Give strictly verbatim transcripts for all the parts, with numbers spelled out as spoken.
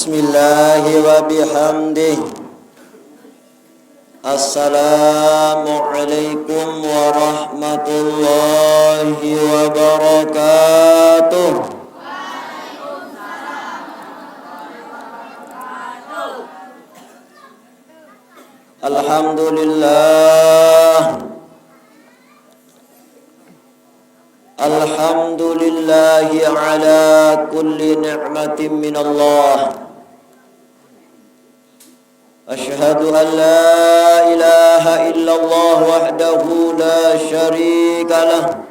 Bismillahi wa bihamdih. Assalamualaikum warahmatullahi wabarakatuh. Alhamdulillah. Alhamdulillahi ala kulli ni'matin minallah. Ashhadu an la ilaha illallah wahdahu la sharika lah.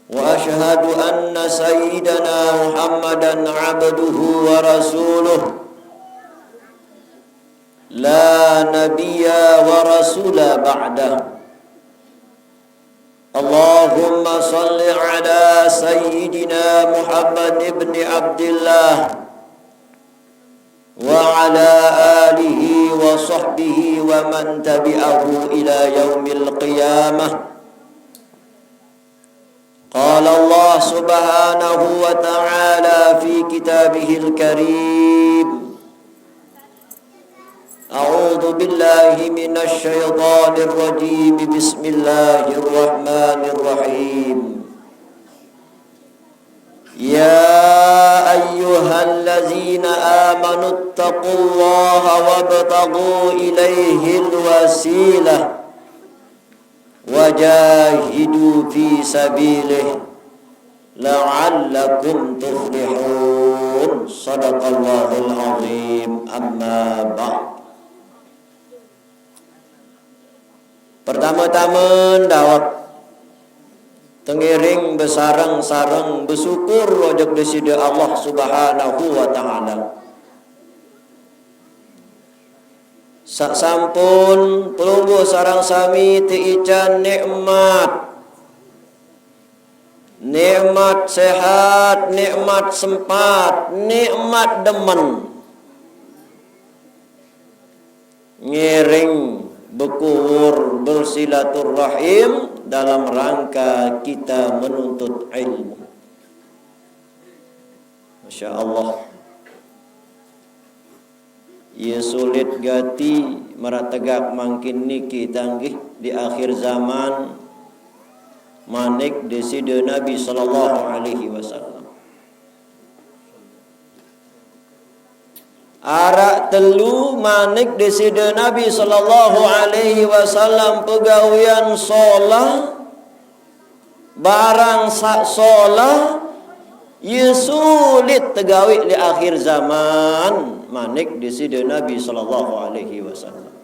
Wa ashhadu anna sayyidana Muhammadan abduhu wa rasuluh. La nabiyya wa rasula ba'dah. Allahumma salli ala sayyidina Muhammad ibn Abdillah wa ala alihi wa sahbihi wa man tabi'ahu ila yaumil qiyamah. Qala Allah subhanahu wa ta'ala fi kitabihil karim. A'udzu billahi minasy syaithanir rajim. Bismillahirrahmanirrahim. Ya ayyuhallazina amanu taqullaha wabtaghu ilaihil wasilah. Wajahidu fi sabilih la'allakum tuflihun. Sadaqallahul azim. Amma ba'd. Pertama-tama ndawek tengiring besareng-sareng besyukur ojok Deside Allah Subhanahu wa taala. Sak sampun pelungguh sareng sami teican nikmat. Nikmat sehat, nikmat sempat, nikmat demen. Ngiring bekuwur bersilaturrahim dalam rangka kita menuntut ilmu. Masya Allah. Ye sulit gati marak tegak mangkin niki tanggih di akhir zaman manik Deside Nabi sallallahu alaihi wasallam. Arak telu manik Deside Nabi sallallahu alaihi wasallam pegawian solah, barang sak solah ye sulit tegawi di akhir zaman manik Deside Nabi sallallahu alaihi wasallam.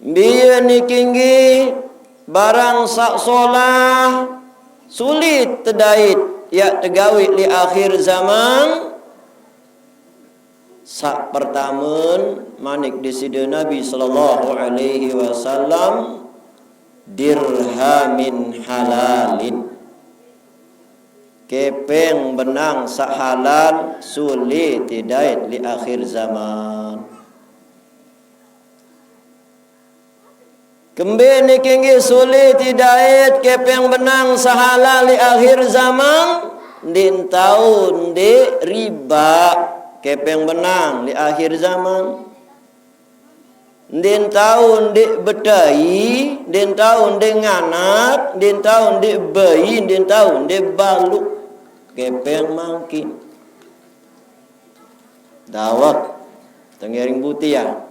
Mbiyen niki nggih barang sak solah sulit tedait yak tegawi di akhir zaman. Sak pertamen manik Deside Nabi sallallahu alaihi wasallam, dirhamin halalin. Kepeng benang sak halal sulit tidait di akhir zaman. Kembe niki nggih sulit tidait kepeng benang sak halal di akhir zaman, ndik tau ndik riba kepeng benang di akhir zaman. Ndik tau ndik betai, ndik tau ndik nganak, ndik tau ndik bayi, ndik tau ndik baluk kepeng mangkin. Dawek tengiring butiah.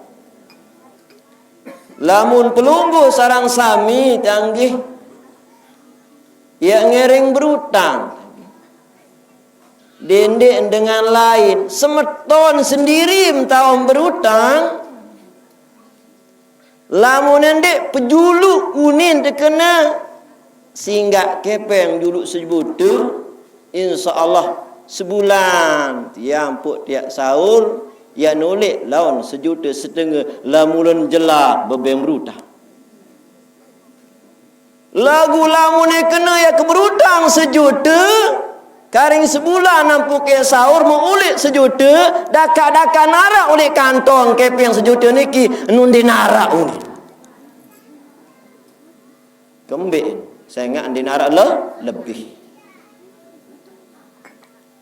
Lamun pelungguh sarang sami tanggih, yak ngiring berutang. Dendik dengan lain, semeton sendiri mtauh berutang. Lamun ndik pejuluk unin tekena singgak kepeng juluk sejuta, insya Allah sebulan tiang puk tiap sahur, ya nulik laun sejuta setengah lamun jela bebeng berutang. Lagu lamun kena ya keberutang sejuta, karing sebulan nampuke sahur meulik sejuta, dakak-dakak narak ulik kantong kepeng sejuta niki, nun dinarak ulik. Kembik, sengak dinarak le, lebih.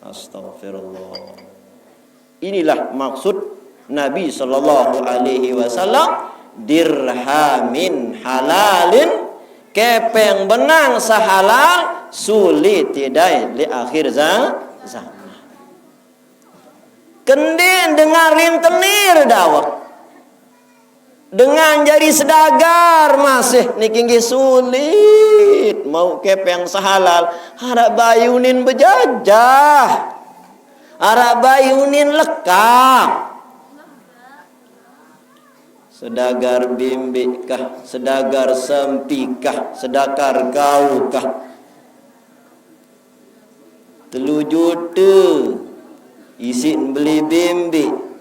Astagfirullah. Inilah maksud Nabi sallallahu alaihi wasallam, "Dirhamin halalin," kepeng benang sehalal, sulit tidai li akhir za-, zaman. Kendin dengan rintenir dawek. Dengan jari sedagar masih niki nggih sulit mau kepeng sehalal. Harap bayi unin bejajah. Harap bayi unin lekak. Sedagar bimbik kah, sedagar sempi kah, sedagar kau kah. Telu juta isik beli bimbik.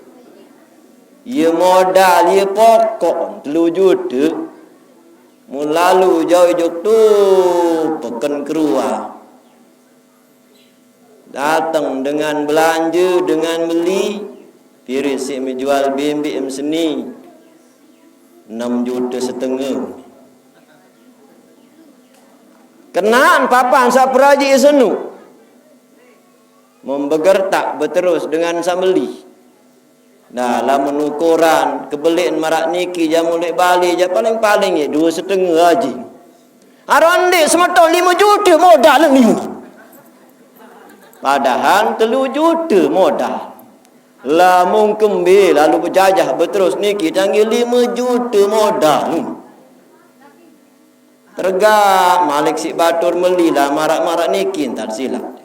Ye modal, ye pokok telu juta. Mun lalu jauh juk tu peken keruwa. Dateng dengan belanja, dengan beli, pirit sik menjual bimbik em seni enam juta setengah. Kenaan papan saq peraji senu. Membegertak beterus dengan saq meli. Nah, lamun ukuran kebeliqn maraq niki, jamuq leq bale, jaq paling-paling ye due setengah aji. Aron ndeq semeton lime jute modal niu. Padahal telu jute modal. Lamun kembe lalu bejajah beterus niki, tanggih lime jute modal. Teregaq malik siq batur meli lah maraq-maraq niki, ntan silaq.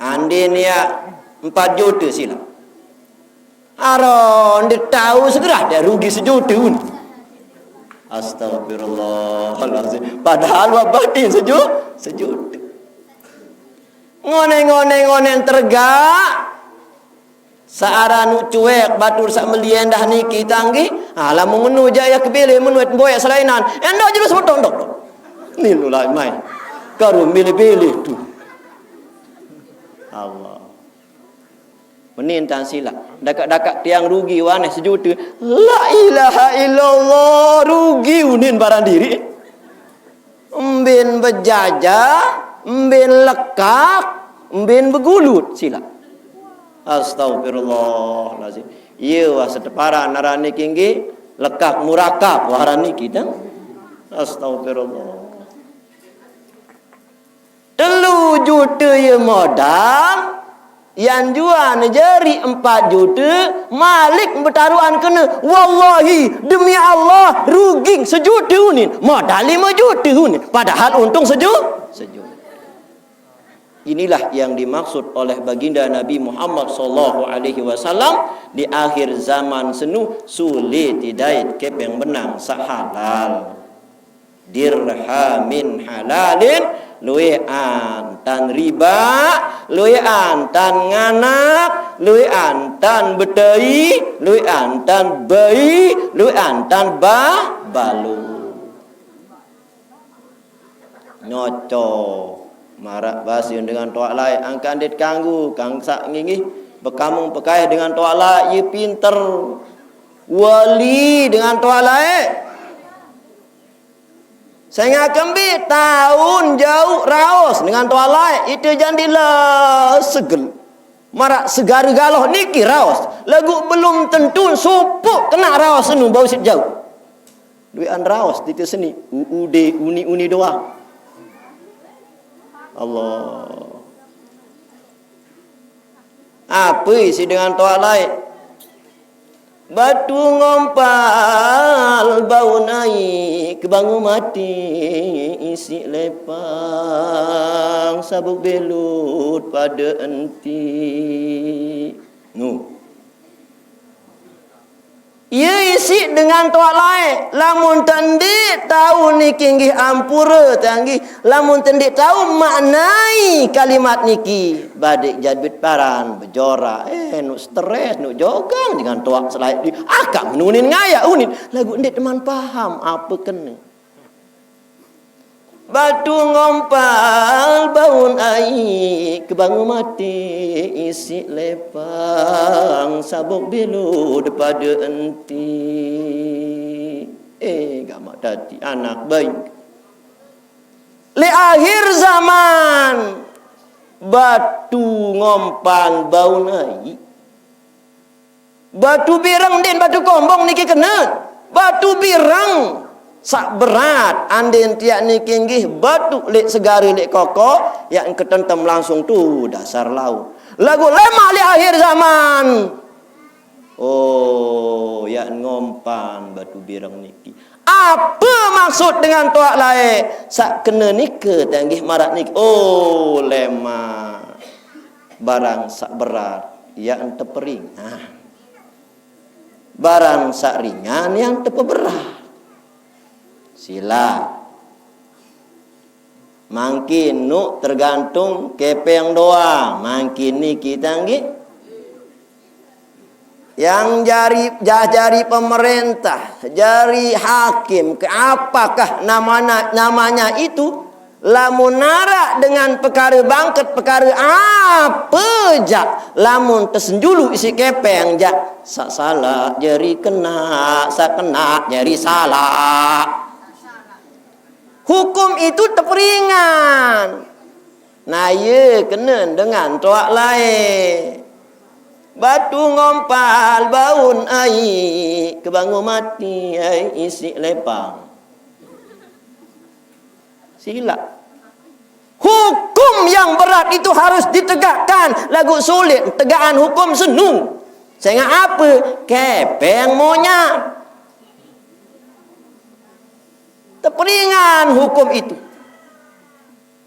Andin ya empat juta silaq. Aron ndeq tao segerah daq rugi sejute un. Astagfirullahalazim. Padahal wah batin seju-, sejute. Ngone-ngone ngonen teregaq. Saq aran nuq cuek batur saq meli endah niki tanggih. Ah, lamun ngeno jaq ya kebele menuet boyaq selainan. Endah jelo semeton dok. Ni lu lai mai. Karu milih-pilih tu. Allah. Menin tan silaq. Dakak-dakak tiang rugi waneh sejute. La ilaha illallah, rugi unin barang diri. Embin bejajah, embin lekak, embin begulut silaq. Astagfirullahalazim. Iye wah seteparan aran niki nggih lekak murakab wah aran niki tang. Astagfirullah. Telu jute ye modal, yan juan jari empat jute, malik betaruan kene. Wallahi, demi Allah, rugi sejute unin. Modal lime jute unin, padahal untung seju-, sejute. Inilah yang dimaksud oleh baginda Nabi Muhammad sallallahu alaihi wasallam, di akhir zaman senu sulit tidait kepeng benang saq halal. Dirhamin halalin, lueq antan riba, lueq antan nganak, lueq antan betei, lueq antan bei, lueq antan ba-, balo. Nyoco maraq base dengan toaq laeq, angkaq ndeq kanggo, kang saq nginggih bekamung pekaeh dengan toaq laeq, ie pinter. Wali dengan toaq laeq. Sengaq kembe taun jauq raos dengan toaq laeq, ite jandi la segel. Maraq segare galoh niki raos, laguq belum tentu sopoq kenaq raos enu bau siq jauq. Lueqan raos tite seni, uude uni-uni doang. Allah. Ape isiq dengan toaq laeq? Batu ngompal bau naiq, kebangu mati isiq lepang, sabuk belut pade enti. Nu. Ie isiq dengan toaq laeq, lamun te ndeq tao niki nggih ampure te nggih, lamun te ndeq tao maknai kalimat niki, badeq jabit paran, bejoraq, eh, nuk stres, nuk jogang dengan toaq selaeq di, akaq menunin ngayaq unin, laguq ndeq teman paham ape kene. Batu ngompal baun aiq, kebangu mati isiq lepang, sabuk bilu depade enti. Eh, gamaq tati anak baik. Leq akhir zaman, Batu ngompan baun ai. Batu bireng din batu kombong niki kena. Batu bireng sak berat andin tiak niki nggih batu lek segara lek koko yang ketentem langsung tu dasar laut. Lagu lemak lek akhir zaman. Oh, yak ngompan batu bireng niki. Apa maksud dengan tuak lae? Sak kena nika tanggih marak niki. Oh, lemak. Barang sak berat yang teperingan. Barang sak ringan yang tepeberat. Sila. Mangkin nuk tergantung kepeng doang. Mangkin niki tanggih. Yang jari jah jari pemerintah, jari hakim, ke apakah namanya namanya itu, lamun narak dengan pekara bangket, pekara apa jak, lamun tersenjulu isi kepeng jak, sak salah jari kena, sak kena jari salah. Hukum itu teperingan. Nah, ye kena dengan tuak lain. Batu ngompal baun ai, kebangun mati ai isi lepang. Sila. Hukum yang berat itu harus ditegakkan. Lagu sulit tegakan hukum senu. Sehingga apa? Kepeng monya. Teperingan hukum itu.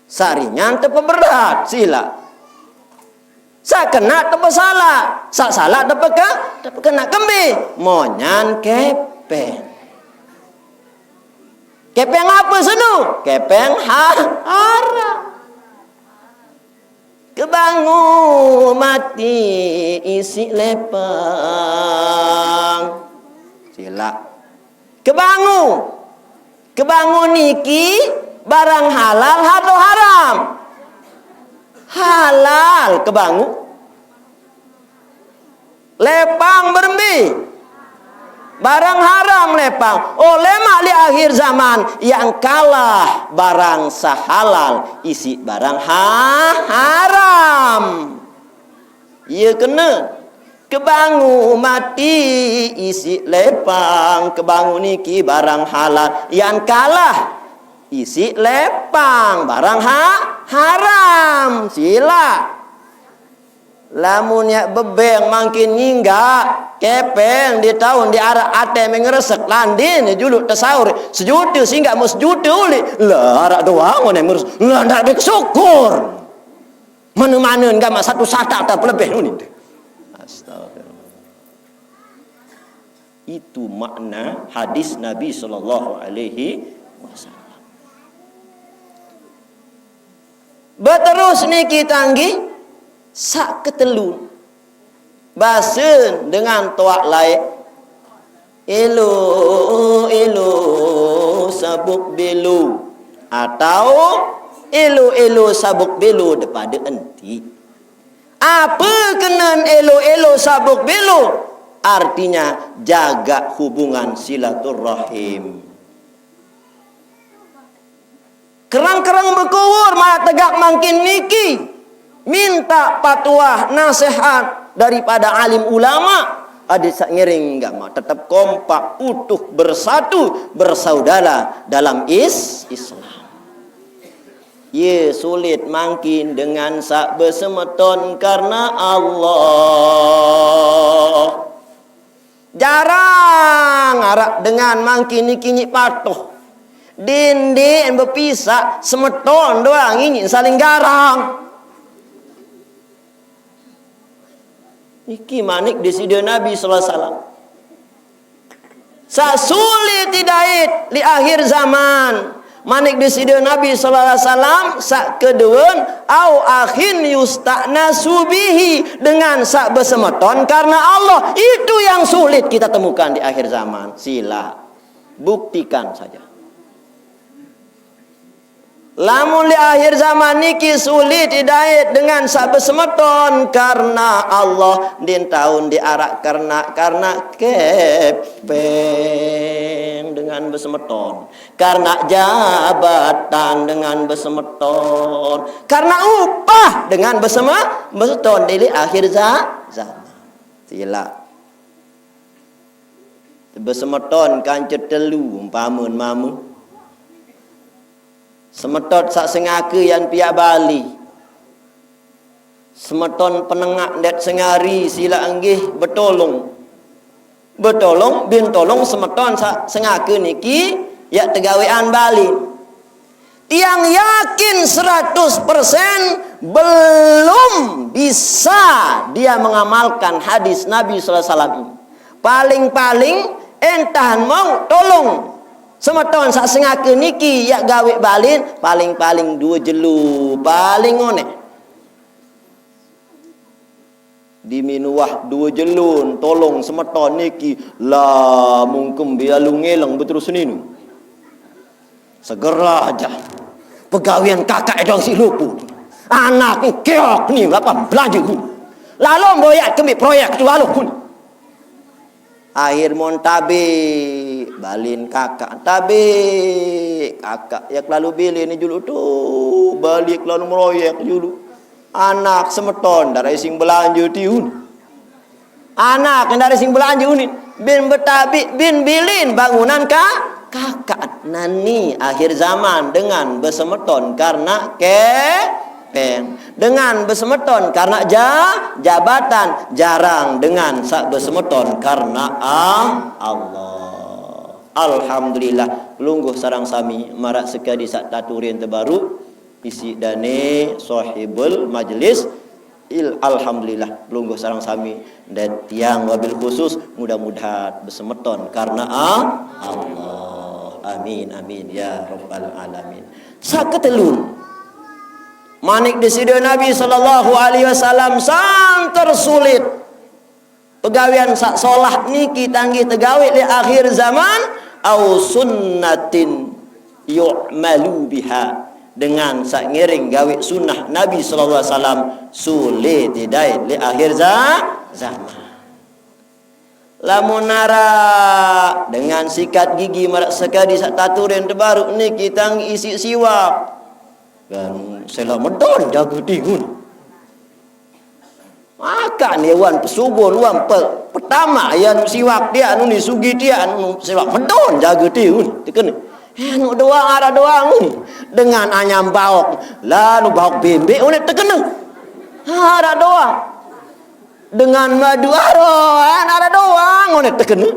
Saringan tepeberat sila. Sak kena tepesalah, sak salah tepeke tepekena kembe. Monyan kepeng. Kepeng apa senu? Kepeng ha haram. Kebangu mati isi lepang. Sila. Kebangu. Kebangu niki barang halal atau haram? Halal kebangu. Lepang berembe. Barang haram lepang. Oleh mak di akhir zaman yang kalah barang sahalal isi barang ha haram. Ia kena kebangu mati isi lepang, kebangu niki barang halal, yang kalah isi lepang barang ha haram. Sila. Lamun yak bebeng mangkin nyinggak kepeng di tahun di arak ate mengeresek landin juluk tesaur sejuta singgak mau sejuta uli. Lah arak doang ngone merus. Lah ndak bek syukur. Mana-mana enggak mak satu satak tak lebih ni. Astagfirullah. Itu makna hadis Nabi sallallahu alaihi wasallam. Beterus niki tanggih sak ketelu. Basen dengan tuak lain. Elo, elo, sabuk belo. Atau elo, elo, sabuk belo depada enti. Apa kenen elo-elo sabuk belo? Artinya jaga hubungan silaturahim. Kerang-kerang bekowor malah tegak mangkin niki. Minta patuah nasihat daripada alim ulama. Adik sak ngiring agama tetap kompak, utuh, bersatu, bersaudara dalam is Islam. Ye sulit mangkin dengan sak besemeton karena Allah. Jarang arak dengan mangkin niki nyik patuh. Dinding bepisah semeton doang ini saling garang. Iki manik disida Nabi sallallahu alaihi wasallam. Sak sulit idait li akhir zaman. Manik disida Nabi sallallahu alaihi wasallam sak keduen au akhin yusta'nasu bihi dengan sak besemeton karena Allah. Itu yang sulit kita temukan di akhir zaman. Sila buktikan saja. Lamun di akhir zaman niki sulit hidayat dengan saq besemeton karena Allah, ndin taun diaraq karena, karena kepeng dengan besemeton, karena jabatan dengan besemeton, karena upah dengan beseme-, besemeton di akhir za-, zaman. Silaq. Besemeton kance telu, umpame mame. Semeton saq sengake yan piaq bale. Semeton penengaq ndeq sengari silaq nggih betolong. Betolong, bin tolong semeton saq sengake niki yaq tegawean bale. Tiang yakin seratus persen belum bisa dia mengamalkan hadis Nabi sallallahu alaihi wasallam ini. Paling-paling entan mauq tolong semeton saq sengake niki yaq gawe balen, paling-paling due jelo, paling ngoneq. Diminuah due jelun, tolong semeton niki, la mungkem bialu ngeleng beterus ninu. Segera aja. Pegawean kakaq edong siq luput. Anak keok ni lapan belanje. Lalu mboyaq kemik proyek tu lalu. Akhir mon tabe, balen kakaq. Tabe, kakaq. Yaq lalu balen julu tu, balik lalu meroyek julu. Anak semeton, ndaraq sing belanje tiun. Anak ndaraq sing belanje unin. Bin betabi, bin bilin bangunan ka-, kakaq. Nani akhir zaman dengan besemeton karena kepeng. Dengan besemeton karena ja-, jabatan. Jarang dengan saq besemeton karena a-, Allah. Alhamdulillah, pelungguh sareng sami maraq sekadi saq taturin tebaruq, isiq dane sohibul majlis. Il-, alhamdulillah, pelungguh sareng sami, dan tiang wabil khusus, mudah-mudahan besemeton karena a-, Allah. Amin, amin, ya rabbal alamin. Saq ketelun, manik Deside Nabi sallallahu alaihi wasallam santer sulit. Pegawean saq solah niki tanggih tegawe leq akhir zaman, au sunnatin yu'malu biha, dengan saq ngiring gawe sunnah Nabi sallallahu alaihi wasallam, sule tidait leq akhir za-, zaman. Lamun araq dengan sikat gigi maraq sekadi saq taturin tebaruq niki tanggih isiq siwak. Kan selaq medon jage tiun. Maka ni wan pesubuh wan pe-, pertama ya nu siwak tiak nu ni sugi tiak nu siwak medon jage tiun. Tekene. Eh, nu doang araq doang ni. Dengan anyam baok. Lalu baok bembeq unik tekene. Araq doang. Dengan madu aroan araq doang unik tekene.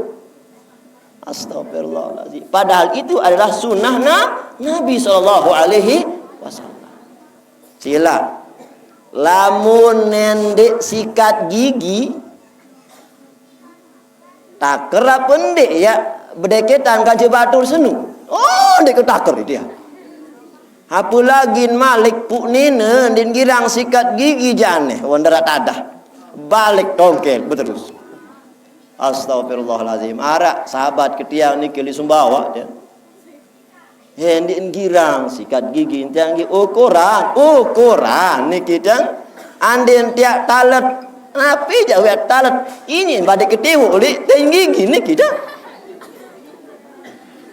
Astagfirullahaladzim. Padahal itu adalah sunnah na-, Nabi sallallahu alaihi wasallam. Silaq. Lamun ndeq sikat gigi, taker ape ndeq ya bedeketan kance batur senu? Oh, ndeq ketaker dia. Apelagi malik puk nine, ndin girang sikat gigi jane, wah ndaraq tadah. Balik tongkel beterus. Astagfirullahalazim. Araq sahabat ke tiang niki leq Sumbawa, dia. He, ndeq girang sikat gigi tiang nggih ukuran, ukuran niki tiang. Andin tiaq talet, napi jaq wet talet? Ini badeq ketiwuk leq tiang gigi niki tiang.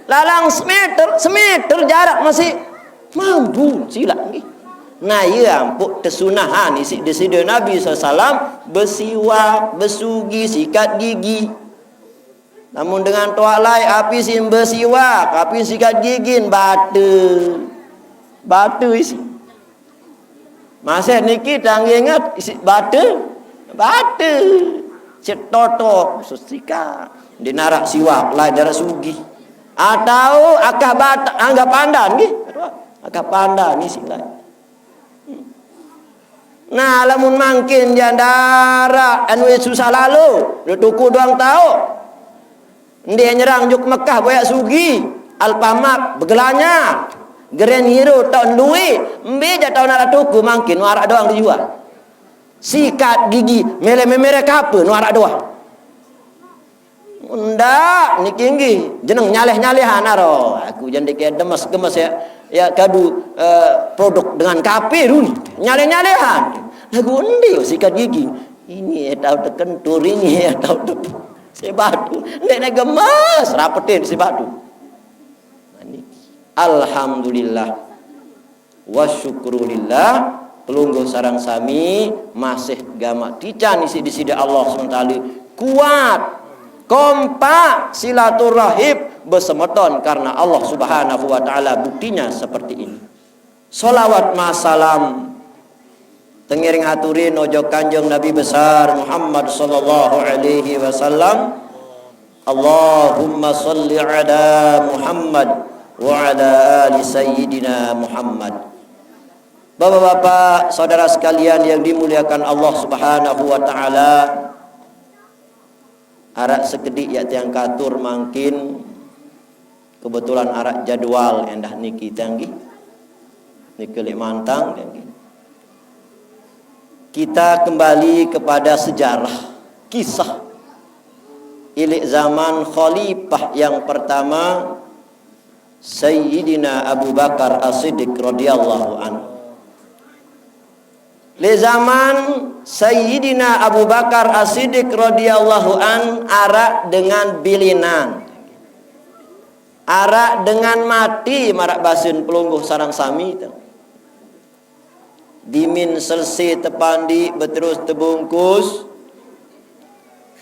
Lalang semeter, semeter jarak masih mampu silaq nggih. Nah, ie ampoq tesunahan isiq Deside Nabi sallallahu alaihi wasallam besiwak, besugi, sikat gigi. Lamun dengan toaq laeq, api sin besiwak, api sikat gigin, bate. Bate isiq. Masih niki tang inget isiq bate. Bate. Setotok, sesika. Ndeq naraq siwak, laeq daraq sugih. Atau akah bat-, anggap pandan nggih. Akah pandan isiq laeq. Nah, lamun mangkin jaq ndaraq anu susah lalo, leq tuku doang taoq. Ndeq nyerang juk Mekah boyaq sugih, Alfamart begelanya, Grand Hero taoq nduwe, mbe jaq taoq naraq tuku mangkin, araq doang tejual. Sikat gigi, mele-, merek ape, nu araq doang. Ndaq, niki nggih jeneng nyaleh-nyalehan aro. Aku jan dike demes-gemes ya. Ya kadu, eh, produk dengan kape dulu ni. Nyale-nyalehan. Lagu endi sikat gigi? Ini ya tau tekentur, ini ya tau te-, sebatu. Ndek nak gemes, rapetin sebatu. Nah, niki. Alhamdulillah. Wa syukrulillah, pelungguh sareng sami masih gamak tican isi di sida Allah subhanahu wa taala. Kuat, kompak, silaturahim, besemeton karena Allah subhanahu wa taala, buktinya seperti ini. Salawat masalam tengiring aturin ojo Kanjeng Nabi besar Muhammad sallallahu alaihi wasallam. Allahumma salli ala Muhammad wa ala ali Sayyidina Muhammad. Bapak-bapak, saudara sekalian yang dimuliakan Allah Subhanahu wa taala, arak sekedik yak tiang katur mangkin, kebetulan arak jadwal endah niki tiang nggih. Niki lek mantang tiang nggih. Kita kembali kepada sejarah, kisah. Ilik zaman khalifah yang pertama, Sayyidina Abu Bakar As-Siddiq radhiyallahu anhu. Lek zaman Sayyidina Abu Bakar As-Siddiq radhiyallahu an arak dengan bilinan. Arak dengan mati, marak basin pelungguh sarang sami tu. Dimin selesai tepandi, beterus tebungkus.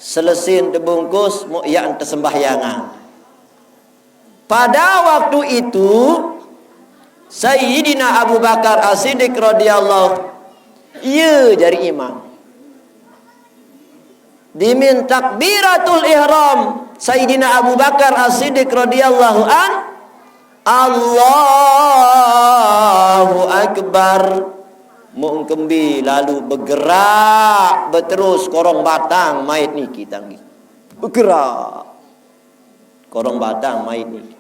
Selesai tebungkus, muk yak tesembahyangan. Pada waktu itu, Sayyidina Abu Bakar As-Siddiq radhiyallahu, iya jari imam. Dimin takbiratul ihram, Sayyidina Abu Bakar As-Siddiq radhiyallahu an, Allahu Akbar. Muk kembe lalu begerak, beterus korong batang mait niki tiang nggih. Begerak. Korong batang mait niki.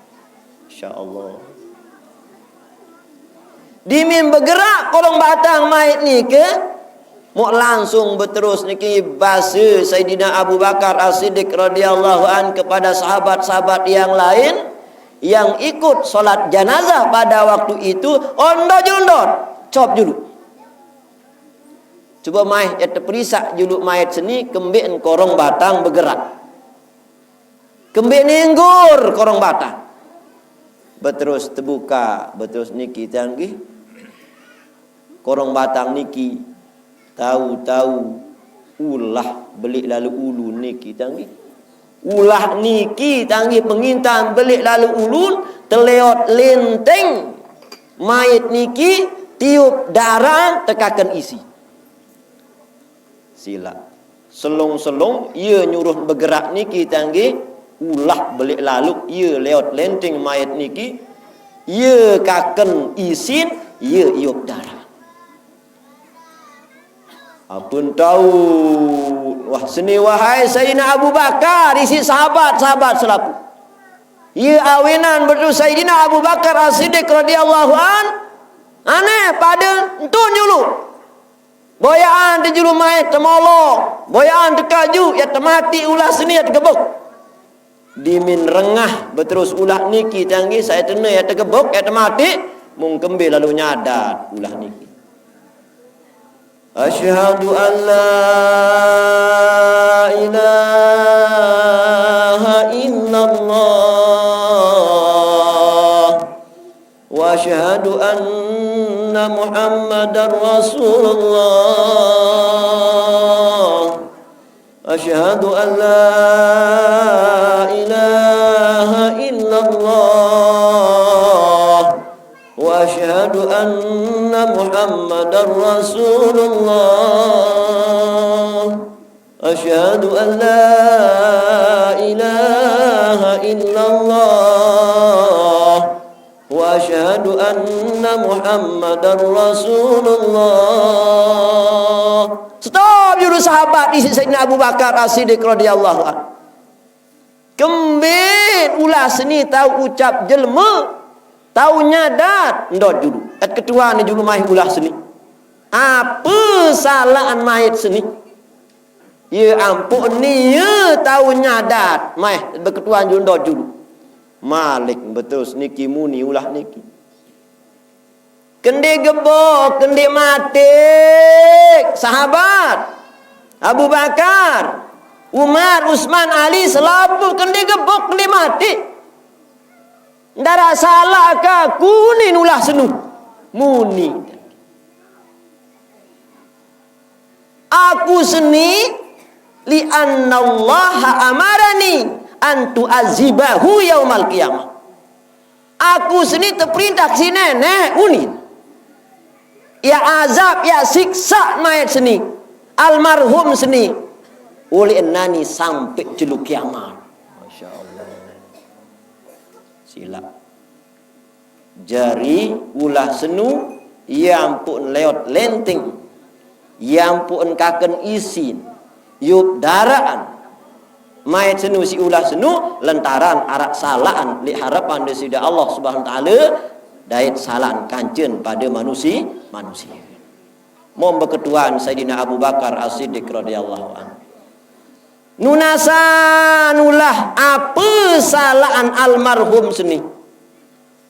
Insya Allah. Dimin begerak korong batang mait niki, muk langsung beterus niki basa Sayyidina Abu Bakar As-Siddiq radhiyallahu an kepada sahabat-sahabat yang lain yang ikut salat janazah pada waktu itu, ondo jundor, cop julu. Cuba maih ya teperisak julu mait seni, kembe korong batang begerak. Kembe ninggur korong batang. Beterus tebuka, beterus niki tiang nggih. Korong batang niki, tau-tau ulah belik lalu ulun niki tiang nggih. Ulah niki tiang nggih pengintan belik lalu ulun, teleot lenteng mait niki, tiup darah tekaken isi. Sila. Selung-selung, iya nyuruh begerak niki tiang nggih, ulah belik lalu, iya leot lenteng mait niki, iya kaken isin, iya iup darah. Ampun tau, wah seni wahai Sayyidina Abu Bakar, isi sahabat-sahabat selapuh. Iya awinan betul Sayyidina Abu Bakar As-Siddiq radhiyallahu an, aneh pada entun julu. Boyaan tejulu mait temolo, boyaan tekaju, ya temati ulah seni ya tegebuk. Dimin rengah beterus ulah niki tiang nggih, saya tene ya tegebuk, ya temati, mung kembe lalu nyadat ulah niki. Asyhadu an la ilaha illallah wa asyhadu anna Muhammadar Rasulullah. Asyhadu an la ilaha illallah wa asyhadu anna Muhammadar Rasulullah. Asyhadu an la ilaha illallah wa asyhadu anna Muhammadar Rasulullah. Stop julu sahabat isi Sayyidina Abu Bakar As-Siddiq radhiyallahu anhu. Kembe ulah seni tau ucap jelema, tau nyadat, ndot julu. Et ketua ni julu maih ulah seni. Apa salaan mait seni? Ya ampun, ni ya tau nyadat, maih beketuan julu ndot julu. Malik beterus niki muni ulah niki. Kende geboh, kende maté. Sahabat Abu Bakar, Umar, Usman, Ali, selapuh kende geboh, kende maté. Ndaraq salaq ke aku unin ulah senu. Muni. Aku seni, li annallaha amarani an tu'azzibahu yaumal qiyamah. Aku seni teperintah siq Neneq unin. Yaq azab, yaq siksaq mayit seni, almarhum seni, uleq enani sampe jelo kiamat. Masya Allah. Silaq. Jari ulah senu, ie ampuqn leot lenteng, ie ampuqn kaken isin, iup daraqn. Mayit senu siq ulah senu, lentaran araq salaqn leq harepan Deside Allah Subhanahu wa Ta'ala, dait salaqn kancen pade manusi-, manusie. Mo beketuan Sayyidina Abu Bakar As-Siddiq radhiyallahu anhu. Nunasan ulah ape salaqn almarhum seni,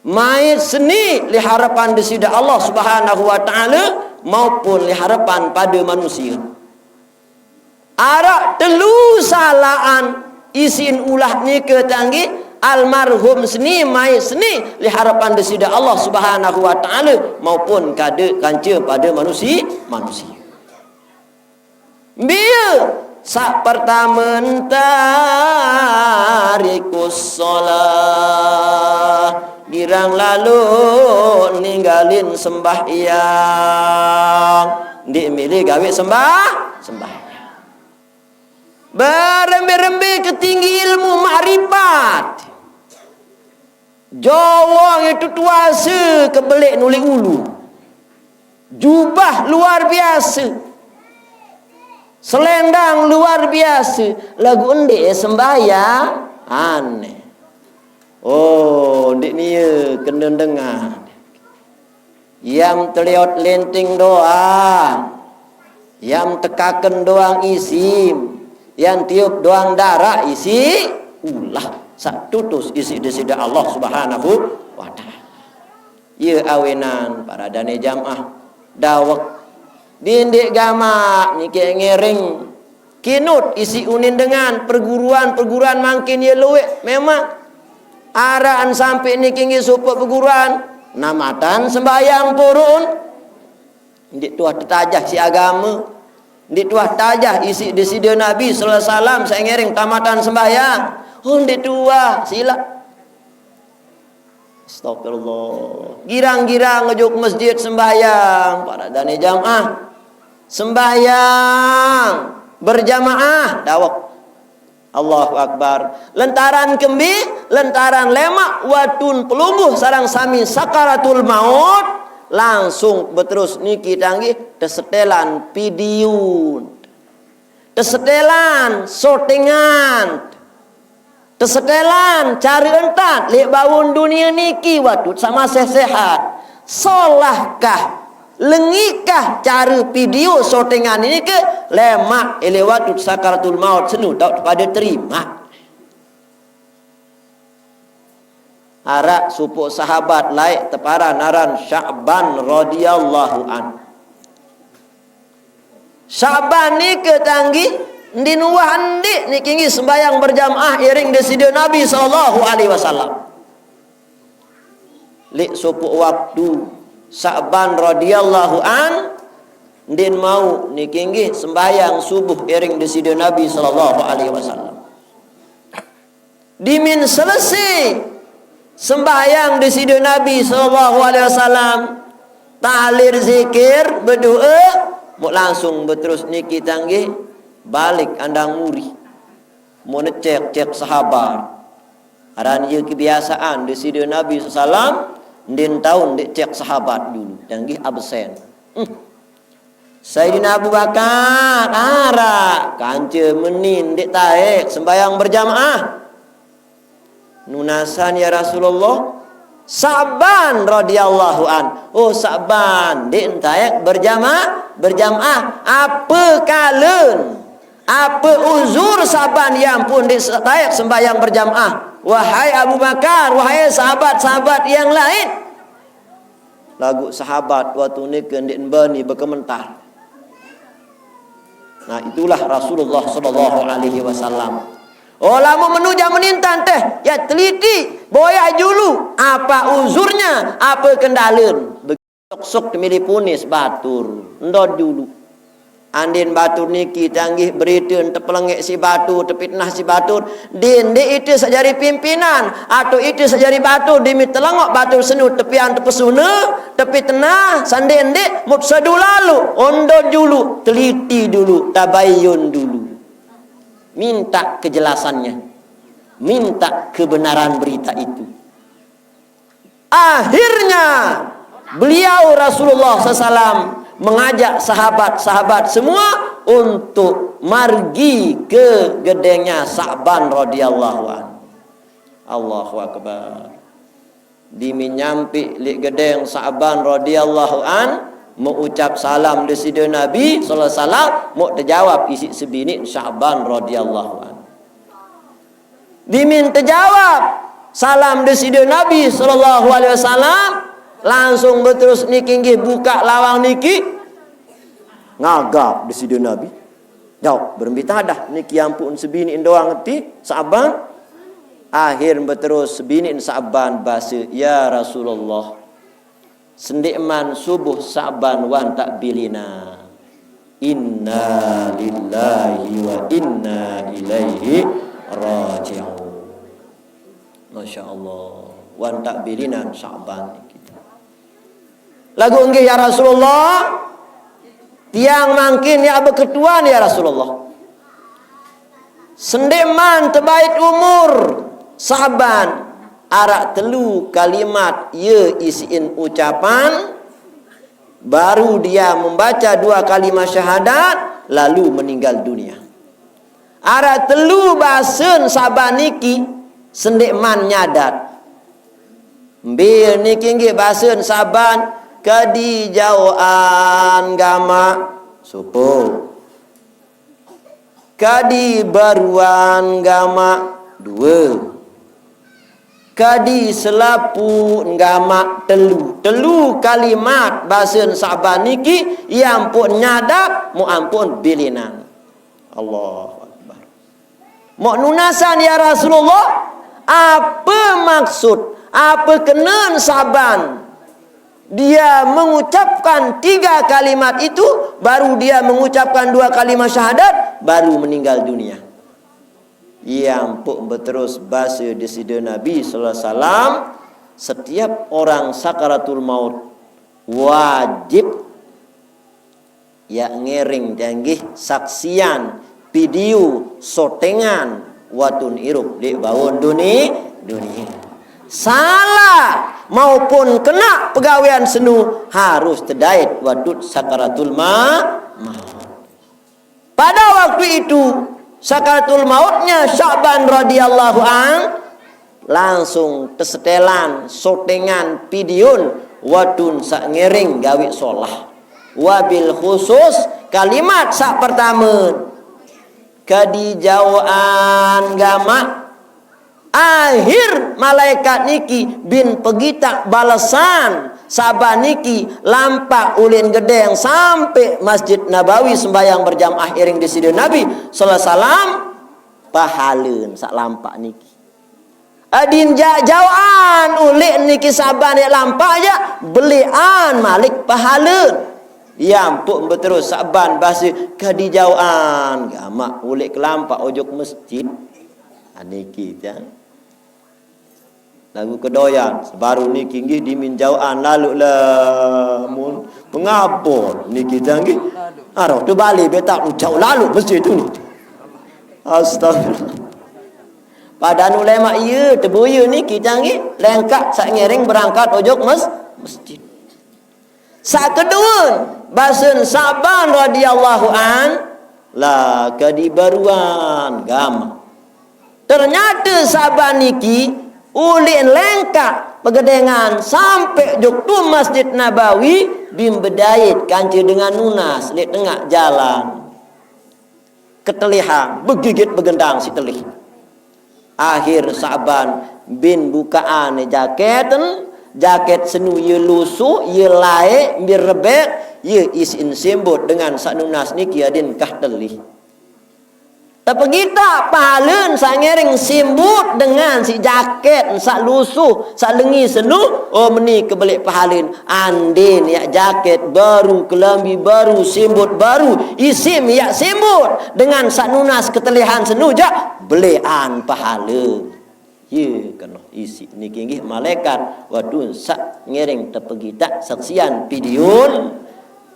mayit seni leq harepan Deside Allah Subhanahu wa Ta'ala maupun leq harepan pade manusie. Araq telu salaqn isiqn ulah nike tanggih, almarhum seni, mayit seni leq harepan Deside Allah Subhanahu wa Ta'ala maupun kade kance pade manusi-, manusie. Mbe? Saq pertame, tarikus shalah, girang lalo ninggalin sembahyang, ndeq mele gawe sembah-, sembahyang. Berembe-rembe ketinggi ilmu makrifat. Jawang itu tuase kebeleq nuleq ulu. Jubah luar biase. Selendang luar biase. Laguq ndeq sembahyang. Aneh. Oh, ndeq nie kenen dengan. Yam teleot lenteng doang. Yam tekaken doang isim. Yam tiup doang daraq isiq ulah. Saq tutus isiq Deside Allah Subhanahu wa Ta'ala. Ye awenan, para dane jamaah, dawek. Dindik gamaq nike ngiring kinut isiq unin dengan perguruan-perguruan mangkin ye lueq. Memang araqan sampe niki nggih sopoq perguruan, namatan sembahyang purun. Ndeq tuah tetajah siq agame. Ndeq tuah tajah isiq Deside Nabi sallallahu alaihi wasallam saq ngiring tamatan sembahyang. Oh, ndeq tuah, silaq. Astagfirullah. Girang-girang ojok masjid sembahyang, para dane jamaah. Sembahyang berjamaah, dawek. Allahu Akbar. Lentaran kembe? Lentaran lemaq watun pelungguh sareng sami sakaratul maut, langsung beterus niki tanggih tesetelan video. Tesetelan syutingan. Tesetelan care entan leq bawon dunie niki watut saq masih sehat. Solahkah, lengikah care video syutingan nike lemaq leq watut sakaratul maut senu taoq pade terimaq. Araq sopoq sahabat laeq teparan aran Sya'ban radhiyallahu anhu. Sya'ban nike tanggih ndin uwah ndeq niki nggih sembahyang berjamaah iring Deside Nabi sallallahu alaihi wasallam. Leq sopoq waktu, Sya'ban radhiyallahu an ndin mauq niki nggih sembahyang subuh iring Deside Nabi sallallahu alaihi wasallam. Dimin selese sembahyang Deside Nabi sallallahu alaihi wasallam, tahlil, zikir, bedoe, muk langsung beterus niki tanggih balik andang muri. Muk necek-cek sahabat. Aran ye kebiasaan Deside Nabi sallallahu alaihi wasallam, ndin tao ndeq cek sahabat dulu, tanggih absen. Hmm. Sayyidina Abu Bakar, araq, kance meni ndeq taek sembahyang berjamaah. Nunasan, ya Rasulullah, Sa'ban radhiyallahu an. Oh, Sa'ban, ndeq taek berjama-, berjamaah. Ape kalen? Ape uzur Sa'ban, ya ampun, ndeq taek sembahyang berjamaah? Wahai Abu Bakar, wahai sahabat-sahabat yang lain, Laguq sahabat waktu nike ndeq bani bekementar. Nah, itulah Rasulullah sallallahu alaihi wasallam. Oh, lamun menu jaman intan teh, ya teliti, boyaq julu, apa uzurnya, apa kendalen. Sok-sok temili punis batur, ndot julu. Andin batur niki tanggih berite tepelengeq siq batur, tepitnah siq batur, din ndeq ite saq jari pimpinan, atau ite saq jari batur, dimi telengok batur senu tepian tepesune, tepitnah, saq ndeq-ndeq, mut sedu lalo, ondo julu, teliti dulu, tabayun dulu. Minta kejelasannya, minta kebenaran berita itu. Akhirnya, beliau Rasulullah sallallahu alaihi wasallam mengajak sahabat-sahabat semua untuk margi ke gedengnya Sa'ban radhiyallahu anhu. Allahu Akbar. Dimi nyampi leq gedeng Sa'ban radhiyallahu an, meucap salam Deside Nabi sallallahu alaihi wasallam, muk tejawab isiq sebiniq Sa'ban radhiyallahu an. Dimin tejawab salam Deside Nabi sallallahu alaihi wasallam, langsung beterus niki nggih bukaq lawang niki. Ngagap Deside Nabi. Jauq, berembe tadah niki ampun sebiniq doang ti Sa'ban. Akhir beterus sebiniq Sa'ban base, "Ya Rasulullah, sendeqman subuh Sa'ban wan taq bilina." Inna lillahi wa inna ilaihi raji'un. Masya Allah. Wan taq bilinan Sa'ban niki. Laguq nggih, ya Rasulullah, tiang mangkin ya beketuan, ya Rasulullah. Sendeqman tebait umur Sa'ban, araq telu kalimat ye isiqin ucapan, baru dia membaca dua kalimat syahadat, lalu meninggal dunia. Araq telu basen Sa'ban niki sendeqman nyadat. Mbe niki nggih basen Sa'ban, kedijaoqan gamaq, sopoq. Kadi baruan gamaq, due. Kadi selapuq gamaq, telu. Telu kalimat basen Sa'ban niki, ye ampun nyadat, muk ampun bilinan. Allahu Akbar. Muk nunasan, ya Rasulullah, ape maksud, ape kenen Sa'ban? Dia mengucapkan tiga kalimat itu, baru dia mengucapkan dua kalimat syahadat, baru meninggal dunia. Ye ampun beterus base Deside Nabi sallallahu alaihi wasallam, setiap orang sakaratul maut wajib ya ngiring janggih saksian video syutingan watun irup leq bawon duni-, dunie. Salah maupun kena pegawean senu harus tedait watut sakaratul ma-, maut. Pada waktu itu, sakaratul mautnya Sa'ban radhiyallahu an, langsung tesetelan syutingan videon watun saq ngiring gaweq solah. Wabil khusus kalimat saq pertame, kedijaoqan gamaq. Ahir malaekat niki bin pegitaq balesan Sa'ban niki lampaq ulin gedeng sampe Masjid Nabawi sembahyang berjamaah iring Deside Nabi sallallahu alaihi wasallam, pahalen saq lampaq niki. Adin jaq jaoqan uleq niki Sa'ban leq lampaq jaq, beleqan malik pahalen. Ye ampun beterus Sa'ban base kedijaoqan gamaq uleq ke lampaq ojok masjid. Ah, niki tiang. Laguq kedoyan, sebaru niki nggih dimin jaoqan laluq lamun pengabor niki tiang nggih. Aroh tu bale betak jaoq laluq masjid tu ni. Astagfirullah. Padahal ulama iye teboye niki tiang nggih, lengkaq saq ngiring berangkat ojok mes-, masjid. Saq kedue, basen Sa'ban radhiyallahu an, la kedibaruan gamaq. Ternyate Sa'ban niki ulin lengkaq pegedengan sampe jok tu Masjid Nabawi, bin bedait kance dengan nunas leq tengaq jalan. Ketelihang, begigit begendang siq telih. Ahir Sa'ban bin bukaqan jaketen, Jaket senu ye lusuh, ye laek, mbin rebek, ye isiin simbut dengan saq nunas niki adin kah telih. Tepegitaq pahalen saq ngiring simbut dengan siq jaket saq lusuh, saq lengi senu, oh, meni kebeleq pahalen. Andin yaq jaket baru, kelambi baru, simbut baru, isim yaq simbut dengan saq nunas ketelihan senu jaq beleqan pahale. Ye kenoh isiq niki inggih malaikat, watun saq ngiring tepegitaq saksian pidiun,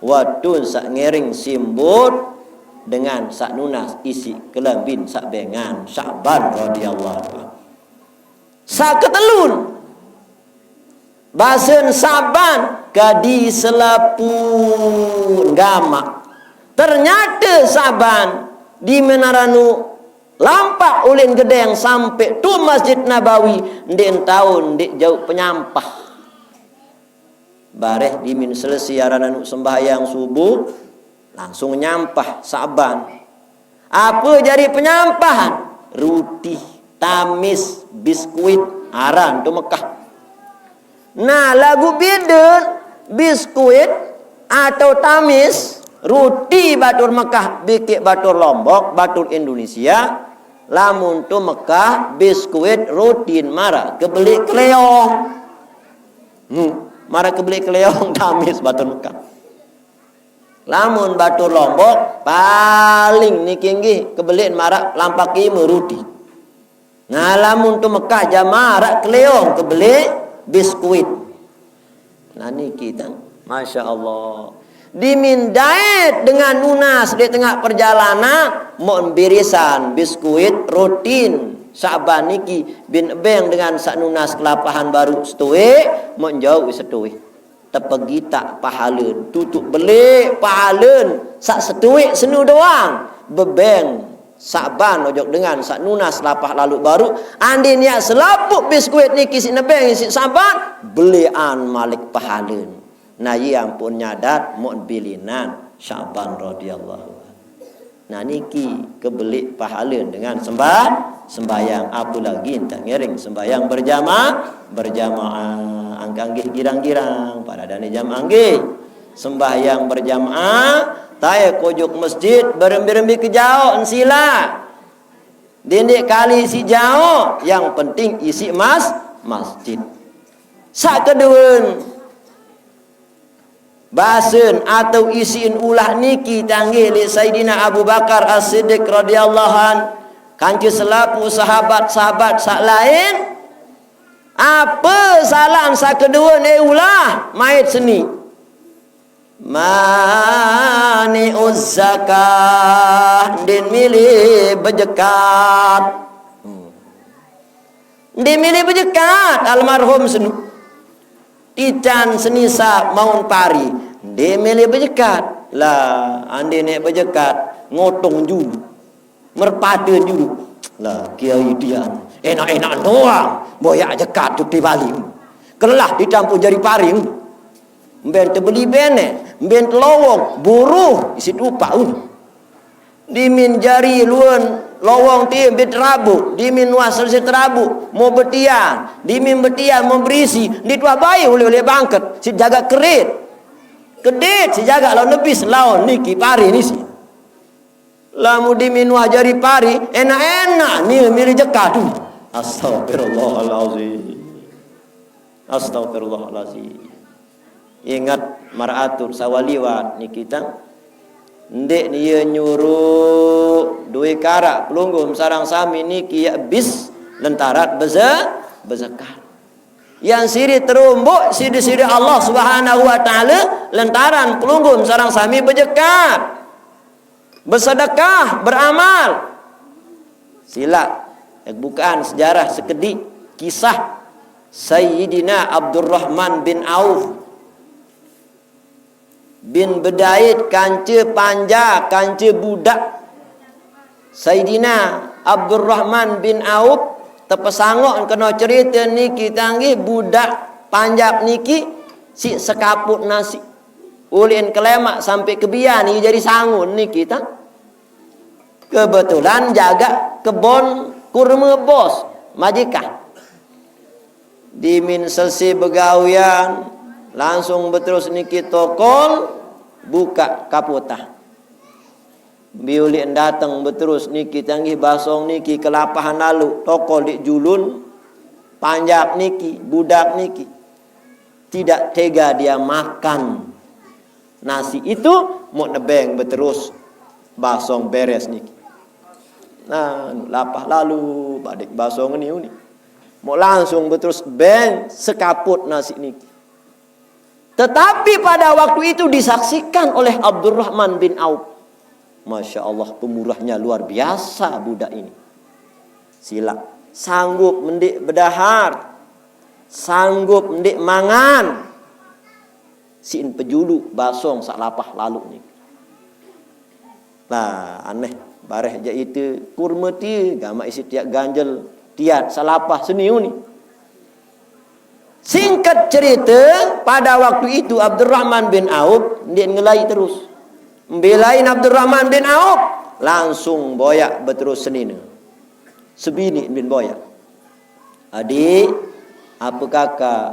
watun saq ngiring simbut dengan saq nunas isiq kelambin saq bengan, Sya'ban radhiyallahu anhu. Saq ketelun, basen Saban kadi selapuq gamaq. Ternyate Saban di menaranu lampaq ulin gedeng sampe tu Masjid Nabawi, ndeq taun ndeq jauq penyampah. Bareh dimin selese aran anuq sembahyang subuh, langsung nyampah Saban. Ape jari penyampahan? Ruti, tamis, biskuit, aran tu Mekah. Nah, laguq bede biskuit atau tamis, ruti batur Mekah, bikik batur Lombok, batur Indonesia, lamun tu Mekah, biskuit, rutin, maraq kebeleq keleong. Hmm, maraq kebeleq keleong, tamis batur Mekah. Lamun batur Lombok, paling niki nggih kebeleq maraq lampaq ime ruti. Nah, lamun tu Mekah jaq maraq keleong kebeleq biskuit. Nah, niki tang, masya Allah. Dimin daet dengan nunas leq tengaq perjalanan, mon birisan biskuit rutin Saban niki bin ebeng dengan saq nunas kelapahan baruq setoeq, mon jauq setoeq. Tepegitaq pahalen, tutuq beleq pahalen saq setoeq senu doang. Bebeng Saban ojok dengan saq nunas lapah laluq baruq, andin yaq selapuq biskuit niki siq nebeng siq Saban, beleqan malik pahalen. Nah, ie ampun nyadat mon bilinan Saban radhiyallahu anhu. Nah, niki kebeleq pahalen dengan sembah-, sembahyang. Apalagi entan ngiring sembahyang berjama-, berjamaah. Angkaq nggih girang-girang, pade dane jamaah nggih. Sembahyang berjamaah, tae kojok masjid, berembe-rembe ke jaoq, ensila. Dendeq kali isiq jaoq, yang penting isiq mas-, masjid. Saq keduen, basen atau isiqin ulah niki tanggih leq Sayyidina Abu Bakar As-Siddiq radhiyallahu an, kance selapuq sahabat-sahabat saq lain, ape salaqn saq keduen e ulah mait seni? Mani'uz zakah, ndeqn mele bejekat. Hmm. Ndeqn mele bejekat, almarhum senu. Titan senisaq maun pari, ndeqn mele bejekat. Lah, andin neq bejekat, ngotong julu. Merpade julu. Lah, kiai tiang, enaq-enaq doang, boyaq jekat cuti bali. Kelah ditampuq jari paring. Mben tebeli beneq, mben telowong, buruh, isiq tupaq un. Dimin jari luen lowong tie mbe terabuq, dimin nuah selese terabuq, mo betian, dimin betian mo berisi, ndeq tuah bae ulih-ulih bangket, siq jagaq kerit. Kedit siq jagaq laun nebis laun niki pari nisi. Lamun dimin nuah jari pari, enaq-enaq nie mele jekat tu. Astagfirullahalazim. Astagfirullahalazim. Inget maraq atur sawah liwat niki tang. Ndeqn ie nyuruq due karaq pelungguh sareng sami niki yaq bis lentaran beze-, bezekat. Yang siri teromboq side-side Allah Subhanahu wa Ta'ala lentaran pelungguh sareng sami bejekat. Besedekah, beramal. Silaq, bukaan sejarah sekediq, kisah Sayyidina Abdurrahman bin Auf bin bedait kance panjak, kance budak. Sayyidina Abdurrahman bin Auf tepesangoq keno cerite niki tanggih budak panjak niki siq sekaput nasi. Uliqn kelemaq sampe kebian ie jari sangun niki tang. Kebetulan jagaq kebon kurme bos majikan. Dimin sesi begawian, langsung beterus niki tokol, buka kapotah. Biulik dateng beterus niki, canggih basong niki kelapahan lalu, tokol dik julun, panjak niki, budak niki. Tidak tega dia makan nasi itu, mau nebeng beterus basong beres niki. Nah, lapah lalu badik basong ni uni. Mau langsung beterus beng sekaput nasi niki. Tetapi pada waktu itu disaksikan oleh Abdurrahman bin Auf. Masya Allah, pemurahnya luar biasa budak ini. Sila, sanggup mendik bedahar, sanggup mendik mangan. Siin pejulu basong sak lapah lalu ni. Lah, aneh, bareh ja ite kurma tie, gamak isi tiat ganjel, tiat salapah seni uni. Singkat cerita, pada waktu itu Abdurrahman bin Auf ndik ngelai terus. Mbelain Abdurrahman bin Auf, langsung boyak beterus senina. Sebini bin boyak. Adik, apa kakak?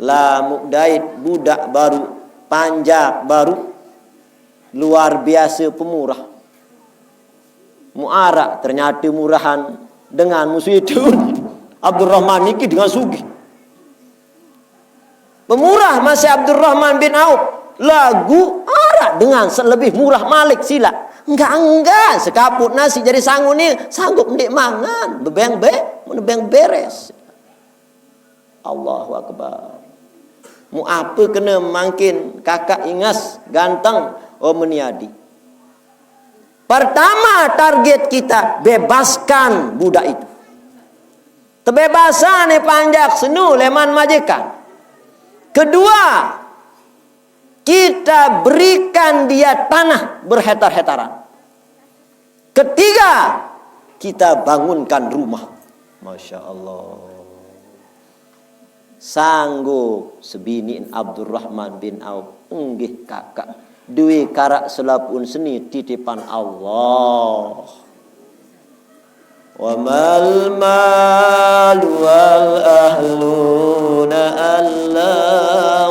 Lah muk dait budak baru, panjak baru, luar biasa pemurah. Muarak ternyata murahan dengan musuh itu. Abdurrahman niki dengan sugih. Pemurah masih Abdurrahman bin Auf. Lagu arak dengan se-, lebih murah malik sila. Enggak, enggak. Sekaput nasi jadi sanggup ni, sanggup ndik mangan. Bebeng be, bebeng beres. Allahu Akbar. Mu apa kena mangkin kakak ingas ganteng, oh meniadi. Pertama, target kita bebaskan budak itu. Tebebasan ni panjak senu leman majikan. Kedua, kita berikan dia tanah berhektar-hektaran. Ketiga, kita bangunkan rumah. Masya Allah. Sanggup sebiniin Abdurrahman bin Auf. Enggih kakak. Dui karak selapun seni titipan Allah. Wa mal mal wal ahluna alla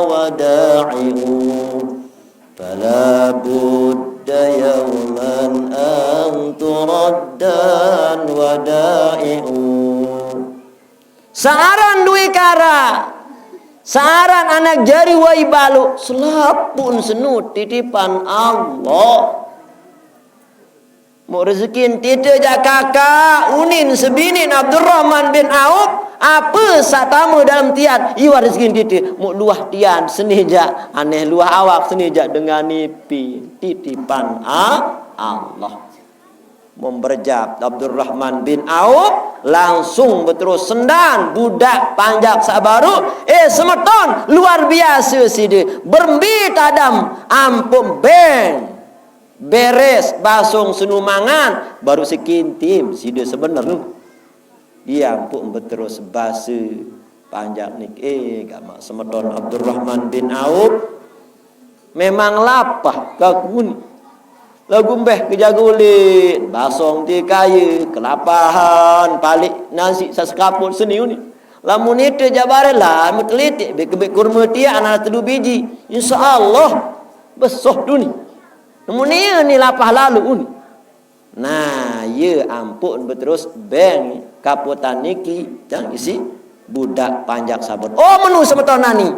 wada'i'u. Fala budda yawman an turaddan wada'i'u. Saaran dui kara, saaran anak jari wai baluk, selapun senu titipan Allah. Muk rezekin tite jak kakak, unin sebinin Abdurrahman bin Auf, apa satama dalam tian, iwa rezekin tite, muk luah tian, seni jak, aneh luah awak, seni jak dengan nipi, titipan a-, Allah. Memberjap Abdurrahman bin Auf, langsung beterus sendan budak panjak sak baru, eh, semeton, luar biasa sida, berembi tadam, ampun beng. Beres basong senu mangan, baru sekintim sida sebener tu. Dia ampun beterus basa panjak ni. Eh, gamak semeton Abdurrahman bin Auf. Memang lapah kaku ni. Lagu mbeh kejaga ulit, basong ti kaya, kelapahan, palik nasi sasekaput seni ni. Lamun ite jabaran lah, mekelitik, bek kebek kurma tiak, anak tedu biji. Insya Allah, besoh dunia. Namun ia ni lapah lalu ni. Nah, ia ampun beterus beng kaputan niki, cang isi budak panjak sabun. Oh, menu semeton nani.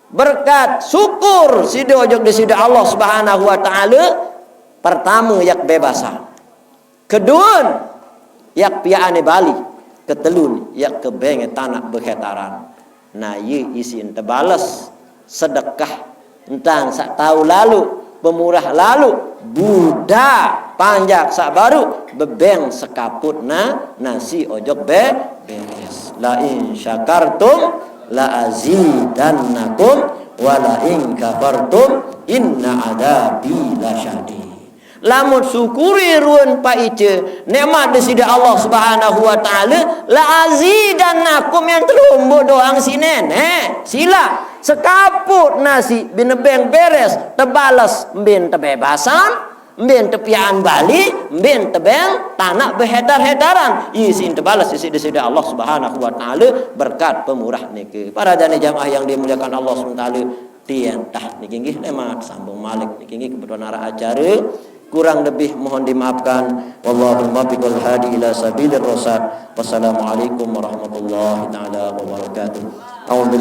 Berkat syukur sida ojok di sida Allah Subhanahu wa Ta'ala, pertama, yak bebasan. Kedua, yak piaan bali. Ketelun, yak kebeng tanak behetaran. Nah, ye isin tebales sedekah entang sak tau lalu, pemurah lalu, budak panjak sak baru, bebeng sekaput na nasi ojok be-, beres. La in syakartum la azidannakum wa la in kafartum inna adabi lasyadid. Lamun syukuri ruan paica nikmat desida Allah Subhanahu wa Ta'ala, la azidannakum, yang terumbu doang si nenek. Sila, sekaput nasi binebeng beres, tebales bin tebebasan, Mbe ente pian balik, mbe ente beng tanah behetar-hetaran. Isi ente balas sisi Deside Allah Subhanahu wa Ta'ala berkat pemurah niki. Para jani jamaah yang dimuliakan Allah Subhanahu wa Ta'ala, tientah niki nggih lemak sambung malik niki nggih kebetulan arah acara. Kurang lebih mohon dimaafkan. Wallahul muwaffiq wal hadi ila sabilir rasyad. Wassalamualaikum warahmatullahi taala wabarakatuh. A'udzu